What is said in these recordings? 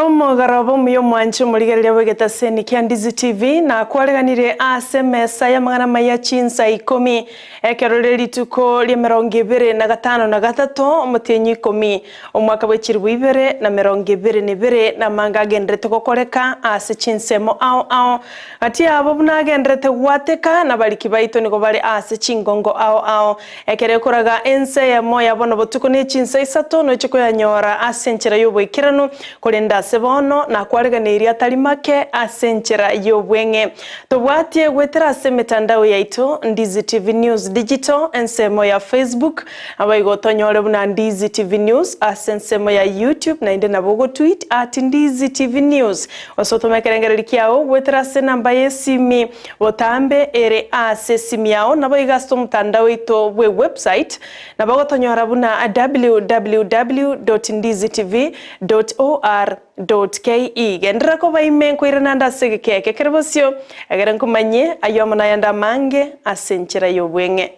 Omogoroba omuya omwanche omorigereria bw'egetaseni kia Ndizi TV nakwareganirie ase emesa y'amang'ana amaya chinsa ikomi ekero rire rituko ri'emerongo ebere na gatano na gatato omotienyi ikomi omwaka bwe chilifu ibere na merongo ebere na ebere namange agenderete gokoreka ase chinsemo ao ao Gati yabo buna agenderete gwateka, nabariki baito nigo bare ase chingongo ao ao. Ekero ekoraga ense eyemo ya bono botuko ne chinsa isato, noche koyanyora ase enchera y'oboikeranu, korende ase bono nakwareganeirie atari make ase enchera y'obweng'e. Tobwatie goetera ase emetandao yaito, Ndizi TV News Digital, ensemo ya Facebook, Naboigo tonyore buna Ndizi TV News ase ensemo ya YouTube naende nabo ogotweet at Ndizi TV News. Gose otome ekerengererio kiao goetera ase enamba y'esimi botambe ere ase esimi yao naboigo ase omotandao oito bwe website nabo ogotonyora buna www dot ndizitv dot or dot ke. Genderera koba ime nkoirana ande ase egeka eke kere bosio egere nkomanyie ayio amo nayande amange ase enchera y'obweng'e.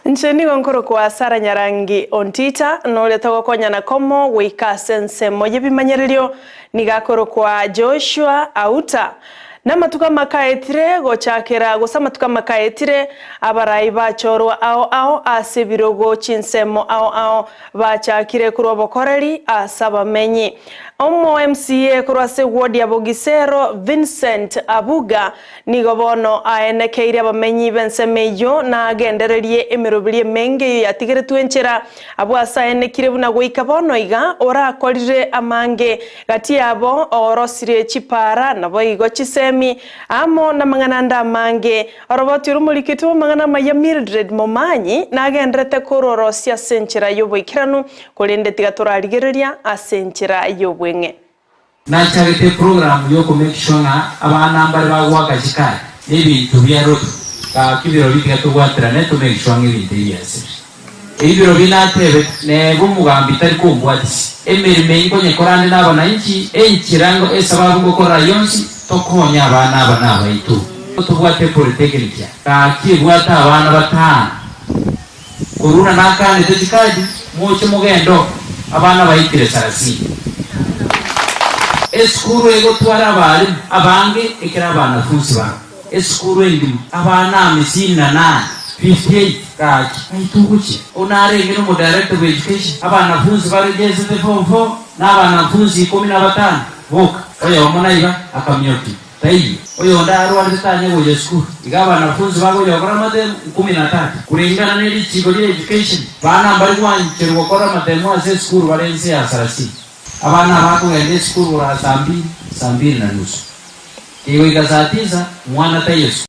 Inche nigo nkorokwa Sarah Nyarangi Ontita, na oria togokonyana komo goika ase ensemo y'ebimanyererio nigo akorokwa Joshua Auta. Namatuko amakaetire gochakera gose amatuko amakaetire, abarai bachorwa ao ao ase ebirogo chinsemo ao ao bachakire korwa obokoreri ase abamenyi. Omo MCA korwa ase ward ya Bogisero Vincent Abuga nigo bono aenekeire abamenyi b'ensemo eyio na agendererie emeroberi emenge eyio yatigeretwe enchera abwo ase aenekire buna goika bono iga orakorire amange Gati yabo oorosirie chipaara, naboigo chisemi, amo namang'ana ande amange. Oroboti oromoriketi bw'amang'ana amaya Mildred Momanyi nagenderete kororosia ase enchera y'oboikeranu, korende tiga torarigereria ase enchera y'obweng'e. Nachagete eprogram yoko make sure ng'a abana mbare bagoaka chikadi na ebinto bia Lotto gaki birobio tiga tobwaterane to make sure ng'a ebinto ebi biasire. Ebiro binatebete, Neba omogambi tari kombwatisia, emeremo eye nkonyekora ande nabananchi, enchera ngo esababu ngokora yonsi, tokonye abana aba nabaito. Tobwate epolytechnic ya gaki ebwate abana batano, korwa buna nakanete chikadi, moche mogende oko, abana baikire sarasini. Esukuru egotwara abalimu abange ekero abanafunsi babo. Esukuru engima, abana amisini na nane, 58, gaki aitwe ogochia. Oyio narenge nomo director bwe education, abanafunsi baregesete form four na abanafunsi ikomi na batano boka. Oyomo naiba akamiokia, taiyo. Oyonde arwarete tanya gocha esukuru. Iga abanafunsi bagocha gokora amatemu ikomi na tatu. Kuringana ne richiko ria education, bana mbari gwancherwa gokora amatemu ase esukuru bare inse ya sarasini. Abana abakogenda esukuru korwa saa mbili, saa mbili na nusu. Kegoika saa tisa, mwana taiyo sukuru.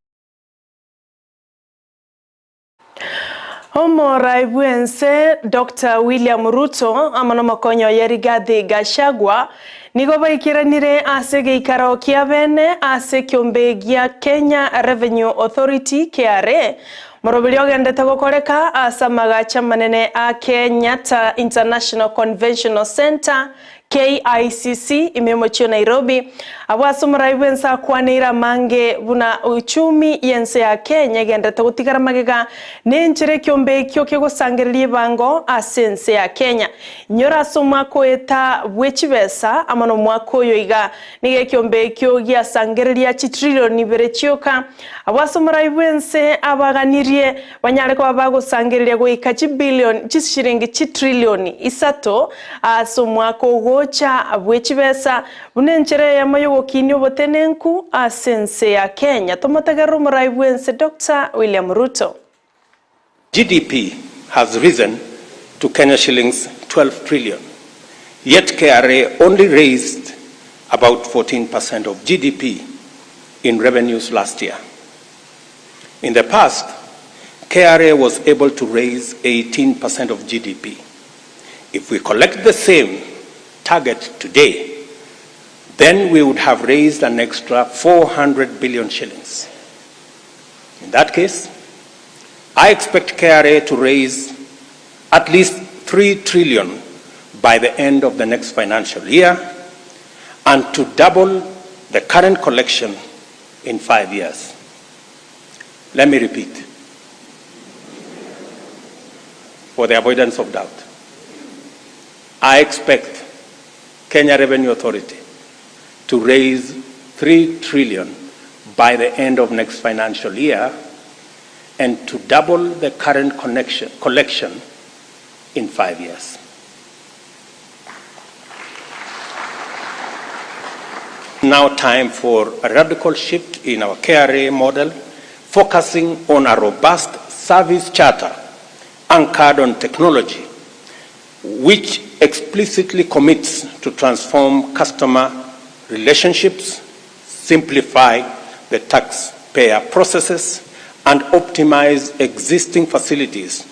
Omorai bw'ense Doctor William Ruto amo nomokonyi oye Rigathi Gachagua nigo baikeranire ase egeikaro kia bene ase ekiombe gia Kenya Revenue Authority, KRA, Moroberi ogendete gokoreka ase amagacho amanene a Kenyatta International Conventional Centre, KICC, ime y'omochie o Nairobi, abwo ase omorai bw'ense akwaneire amange buna uchumi y'ense ya Kenya egenderete gotigara magega nenchera ekiombe ekio kegosangereria ebango ase ense ya Kenya. Inyora ase omwaka oeta bwe chibesa amo nomwaka oyo iga nigo ekiombe ekio giasangereria chitrillion ibere chioka Abwo ase omorai bw'ense abaganirie banyare koba bagosangereria goika chibilioni chishilingi chitrilioni isato ase omwaka ogocha bwe chibesa, buna enchera eyemo y'ogokinia obotenenku ase ense ya Kenya. Tomotegerere omorai bw'ense Doctor William Ruto. GDP has risen to Kenya shillings 12 trillion, yet KRA only raised about 14 percent of GDP in revenues last year. In the past, KRA was able to raise 18 percent of GDP. If we collect the same target today, then we would have raised an extra 400 billion shillings. In that case, I expect KRA to raise at least 3 trillion by the end of the next financial year and to double the current collection in 5 years. Let me repeat, for the avoidance of doubt, I expect Kenya Revenue Authority to raise 3 trillion by the end of next financial year and to double the current connection, collection in 5 years. Now time for a radical shift in our KRA model, focusing on a robust service charter anchored on technology, which explicitly commits to transform customer relationships, simplify the taxpayer processes, and optimize existing facilities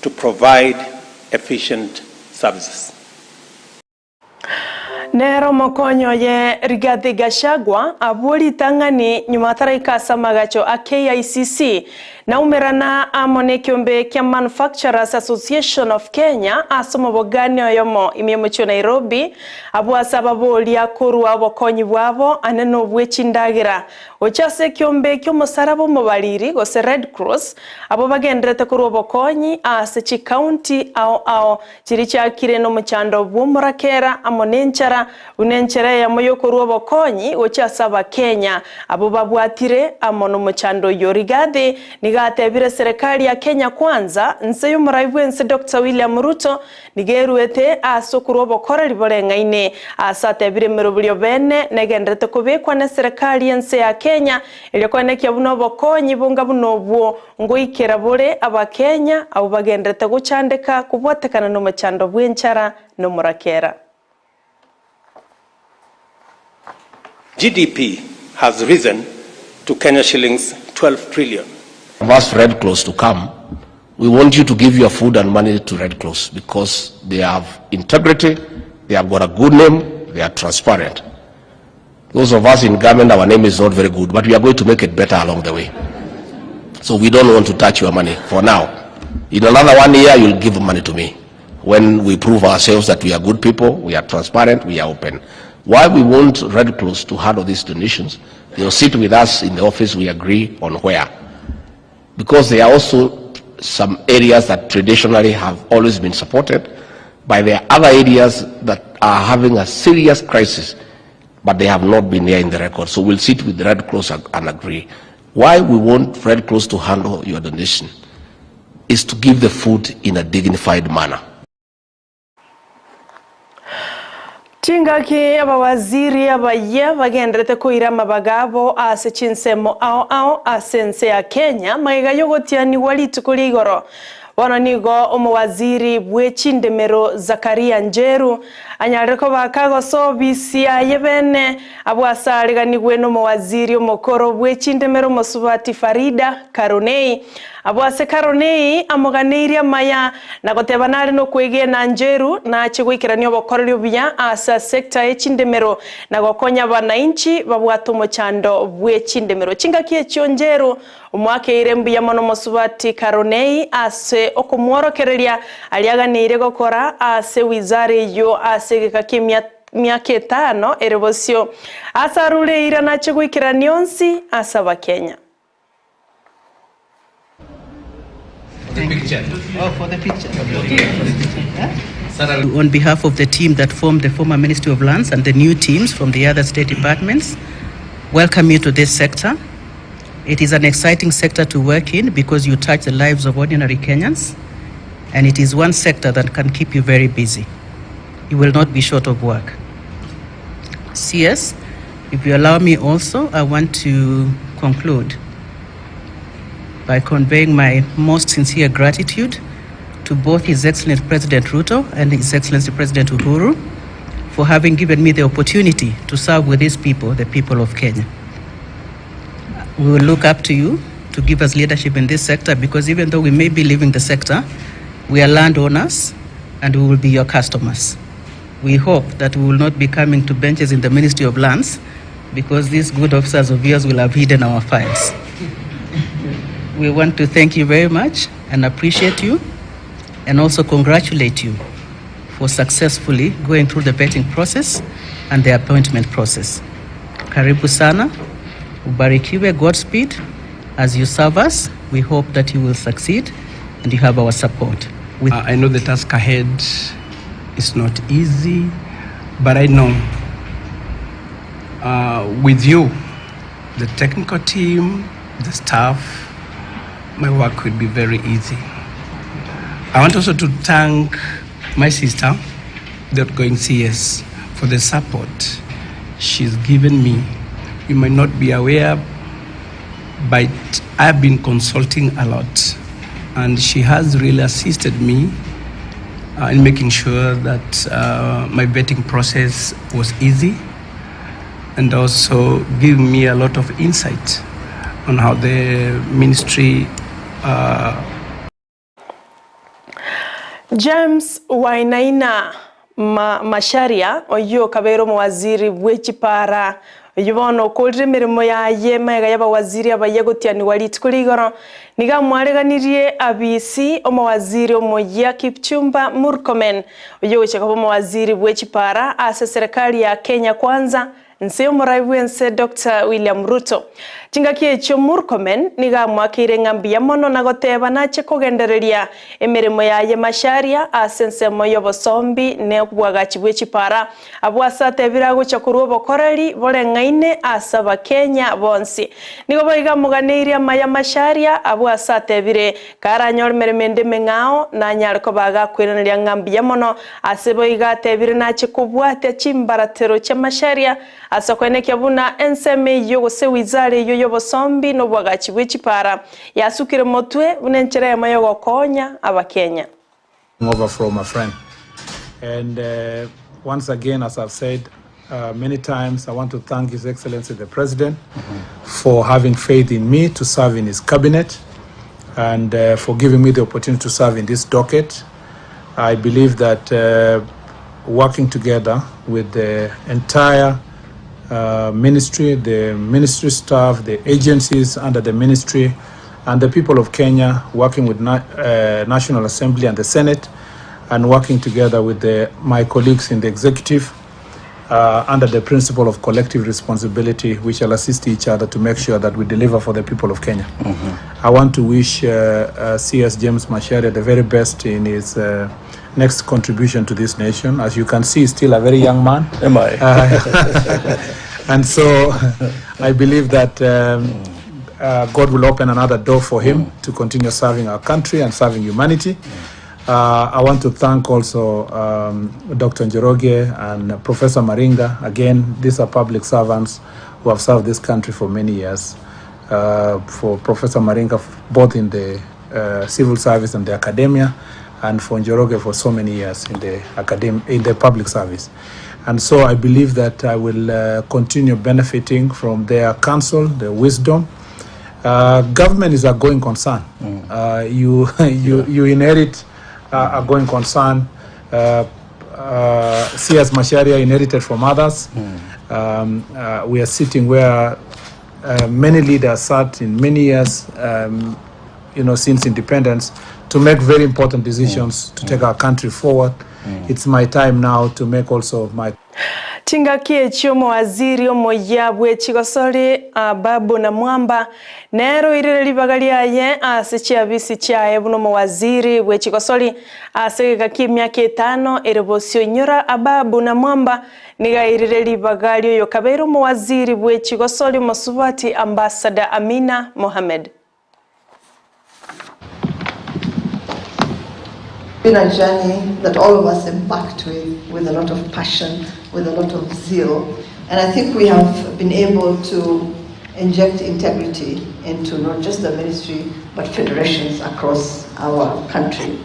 to provide efficient services. Nere omokonyi oye Rigathi Gachagua abwo ritang'ani nyuma ataraika ase amagacho a KICC naumerana amo nekeombe kia Manufacturers Association of Kenya ase omobogani oyomo ime y'omochie o Nairobi abwo ase ababoria korwa obokonyi bwabo ane nobwe chindagera Gochia ase ekeombe ki'omosaraba omobariri, gose Red Cross, abwo bagenderete korwa obokonyi ase chikaunti ao ao chiria chiakire nomochando bw'omorakera amo nenchara, buna enchera eyemo y'okorua obokonyi gochia ase Abakenya abwo babwatire amo nomochando oyio. Rigathi nigo atebire serekari ya Kenya Kwanza nse y'omorai bw'ense Doctor William Ruto Nigo eruete ase okorua obokoreri boreng'aine. Ase atebire emeroberio bene negenderete kobekwa neserekari y'ense ya Kenya, erio koenekia buna obokonyi bonga buna obwo ngoikera bore Abakenya abwo bagenderete gochandeka kobwatekana nomochando bw'enchara na omorakera. GDP has risen to Kenya shillings 12 trillion. I've asked Red Cross to come. We want you to give your food and money to Red Cross because they have integrity, they have got a good name, they are transparent. Those of us in government, our name is not very good, but we are going to make it better along the way. So we don't want to touch your money for now. In another one year, you'll give money to me. When we prove ourselves that we are good people, we are transparent, we are open. Why we want Red Cross to handle these donations, they'll sit with us in the office, we agree on where. Because there are also some areas that traditionally have always been supported, but there are other areas that are having a serious crisis, but they have not been there in the record. So we'll sit with the Red Cross and agree. Why we want Red Cross to handle your donation is to give the food in a dignified manner. Chingaki abawaziri abayia bagenderete koira amabaga abo ase chinsemo ao ao ase ense ya Kenya magega y'ogotianigwa rituko ria igoro. Bono nigo omowaziri bwe chindemero Zakaria Njeru anyarire koba kagosoa obisi yaye bene abwo ase areganigwe nomowaziri omokoro bwe chindemero omosubati Farida Karunei. Abwo ase Karunei amoganeirie amaya na goteba nare nokwegena Njeru nache goikerania obokoreri obuya ase sector ye chindemero na gokonya abanainchi babwate omochando bwe chindemero. Chingaki echio Njeru Omoakeire mbuya mono mosubati Karunei ase okomworokereria aria aganeire gokora ase wizara eyio ase egeka ki'emiaka etano ere bosio. Ase arure eira nache goikerania onsi ase Abakenya. On behalf of the team that formed the former Ministry of Lands and the new teams from the other state departments, welcome you to this sector. It is an exciting sector to work in because you touch the lives of ordinary Kenyans, and it is one sector that can keep you very busy. You will not be short of work. CS, if you allow me also, I want to conclude by conveying my most sincere gratitude to both His Excellency President Ruto and His Excellency President Uhuru for having given me the opportunity to serve with these people, the people of Kenya. We will look up to you to give us leadership in this sector because even though we may be leaving the sector, we are landowners and we will be your customers. We hope that we will not be coming to benches in the Ministry of Lands because these good officers of yours will have hidden our files. We want to thank you very much and appreciate you and also congratulate you for successfully going through the vetting process and the appointment process. Karibu sana, ubarikiwe, Godspeed as you serve us. We hope that you will succeed and you have our support. With I know the task ahead is not easy, but I know with you, the technical team, the staff, my work will be very easy. I want also to thank my sister, the outgoing CS, for the support she's given me. You might not be aware, but I've been consulting a lot, and she has really assisted me in making sure that my vetting process was easy and also give me a lot of insight on how the ministry James Wainaina Ma Macharia, oyio okabeire omowaziri bwe chipara, oyio bono okorire emeremo yaye magega y'abawaziri abayia gotianigwa rituko rigoro, nigo amwareganirie abisi omowaziri omoyia Kipchumba Murkomen, oyio ogochia koba omowaziri bwe chipara ase eserekari ya Kenya Kwanza Inse y'omorai bw'ense Doctor William Ruto. Chingaki echio Murkomen nigo amoakeire ng'a mbuya mono na goteba nache kogendereria emeremo yaye Macharia ase ensemo y'obosombi ne obwagachi bwe chipara. Abwo ase atebire agocha korwa obokoreri boreng'aine ase abakenya bonsi. Nigo boigo amoganeirie amaya Macharia abwo ase atebire karanyore emeremo ende emeng'ao nanyare koba agakwiraneria ng'a mbuya mono Ase boigo atebire nache kobwatia chimbaratero chi'amasharia, ase okoenekia buna ensemo eyio gose wizara eyio y'obosombi na obwagachi bwe chipara yasukire motwe buna enchera eyemo y'ogokonya Abakenya. Over from a friend and once again as I've said many times I want to thank His Excellency the President for having faith in me to serve in his cabinet and for giving me the opportunity to serve in this docket. I believe that working together with the entire ministry, the ministry staff, the agencies under the ministry, and the people of Kenya, working with National Assembly and the Senate, and working together with the, my colleagues in the executive, under the principle of collective responsibility, we shall assist each other to make sure that we deliver for the people of Kenya. I want to wish CS James Macharia the very best in his next contribution to this nation. As you can see, he's still a very young man. Am I? And so I believe that God will open another door for him to continue serving our country and serving humanity. I want to thank also Dr. Njoroge and Professor Maringa. Again, these are public servants who have served this country for many years. For Professor Maringa, both in the civil service and the academia, and for Njoroge for so many years in the in the public service. And so I believe that I will continue benefiting from their counsel, their wisdom. Government is a going concern. You inherit a going concern. CS Macharia inherited from others. We are sitting where many leaders sat in many years, since independence, to make very important decisions to take our country forward. It's my time now to make also my Chingaki echio omowaziri omoyia bwe chigosori Ababu Namwamba nere oirire ribaga riaye ase chiabisi chiaye buna omowaziri bwe chigosori ase egeka ki'emiaka etano ere bosio inyora Ababu Namwamba nigo airire ribaga ri'oyokabeire omowaziri bwe chigosori omosubati Ambassador Amina Mohamed. Been a journey that all of us embarked with, with a lot of passion, with a lot of zeal. And I think we have been able to inject integrity into not just the ministry, but federations across our country.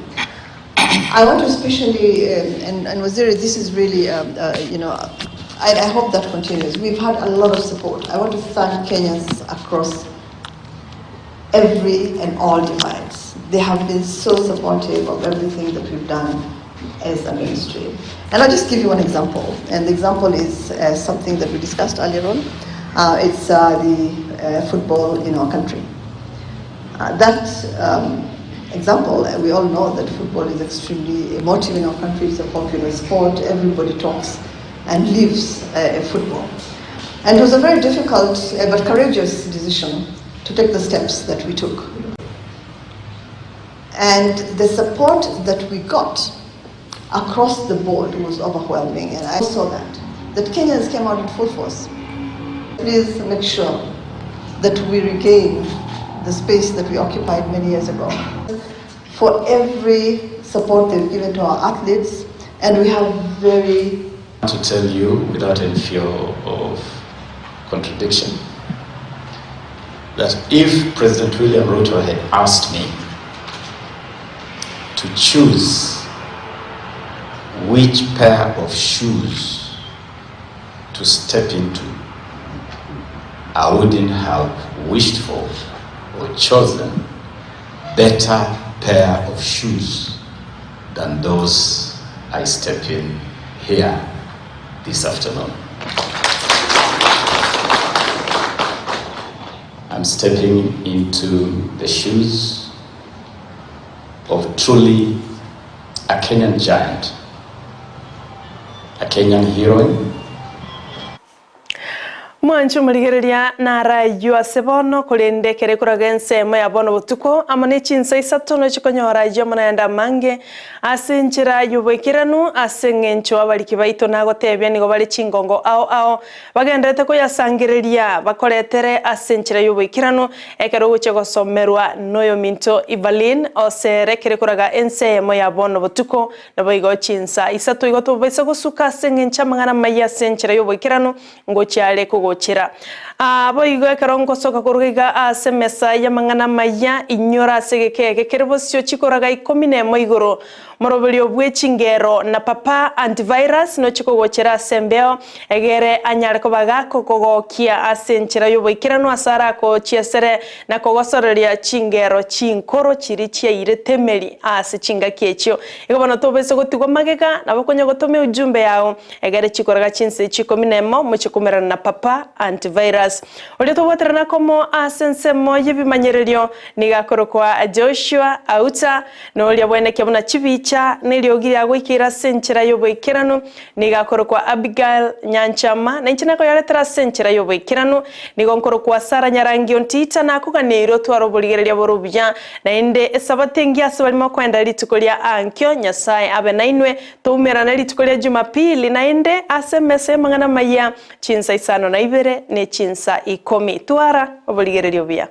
I want to especially, and Waziri, this is really, I hope that continues. We've had a lot of support. I want to thank Kenyans across every and all divides. They have been so supportive of everything that we've done as a ministry. And I'll just give you one example. And the example is something that we discussed earlier on. It's the football in our country. That example, we all know that football is extremely emotive in our country. It's a popular sport. Everybody talks and lives football. And it was a very difficult eh, but courageous decision to take the steps that we took. And the support that we got across the board was overwhelming. And I saw that, that Kenyans came out in full force. Please make sure that we regain the space that we occupied many years ago. For every support they've given to our athletes, and we have very To tell you without any fear of contradiction that if President William Ruto had asked me to choose which pair of shoes to step into, I wouldn't have wished for or chosen better pair of shoes than those I step in here this afternoon. I'm stepping into the shoes of truly a Kenyan giant, a Kenyan heroine. Mwanche omorigereria narayio ase bono, korende ekero ekoraga ensemo ya bono botuko, amo ne chinsa isato nochie konyora ayio amo nayande amange, ase enchera y'oboikeranu, ase engencho abariki baito nagotebia nigo bare chingongo ao ao, bagendererete koyasangereria bakoretere ase enchera y'oboikeranu, ekero ogochia gosomerwa noyominto Evelyn osere ekero ekoraga ensemo ya bono botuko, Naboigo chinsa isato igo tobaisa gosuka ase engencho y'amang'ana amaya ase enchera y'oboikeranu ngochia are kogochera. Aa boigo ekero ngosoka korwa iga ase emesa y'amang'ana amaya, inyora ase egeka eke kere bosio chikoraga ikomi nemo igoro, moroberio bwe chingero na papa antivirus nochie kogochera ase embeo, egere anyare koba gakokogokia ase enchera y'oboikeranu ase arakochiesere na kogosoreria chingero chinkoro chiria chiairete emeri ase chingaki echio. Igo bono tobaisa gotigwa magega, nabo konya gotoma eujumbe yao, egere chikoraga chinsa echi ikomi nemo mochie komerana na Papa Antivirus. Oria tobwaterana komo ase ensemo y'ebimanyererio nigo akorokwa Joshua Auta, na oria bwenekia buna chibicha na eriogi riagoikeire ase enchera y'oboikeranu nigo akorokwa Abigail Nyanchama, na inche nakoyaretera ase enchera y'oboikeranu. Nigo nkorokwa Sarah Nyarangi Ontita, nakoganeire otware oborigereria bore obuya, naende Esabato engiya ase barimo okoenda rituko ria ankio. Nyasae abe nainwe. Toumerane rituko ria Jumapili naende ase emesa y'amang'ana amayia, chinsa isano na ibere ne chinsa ikomi. Twara oborigereria obuya.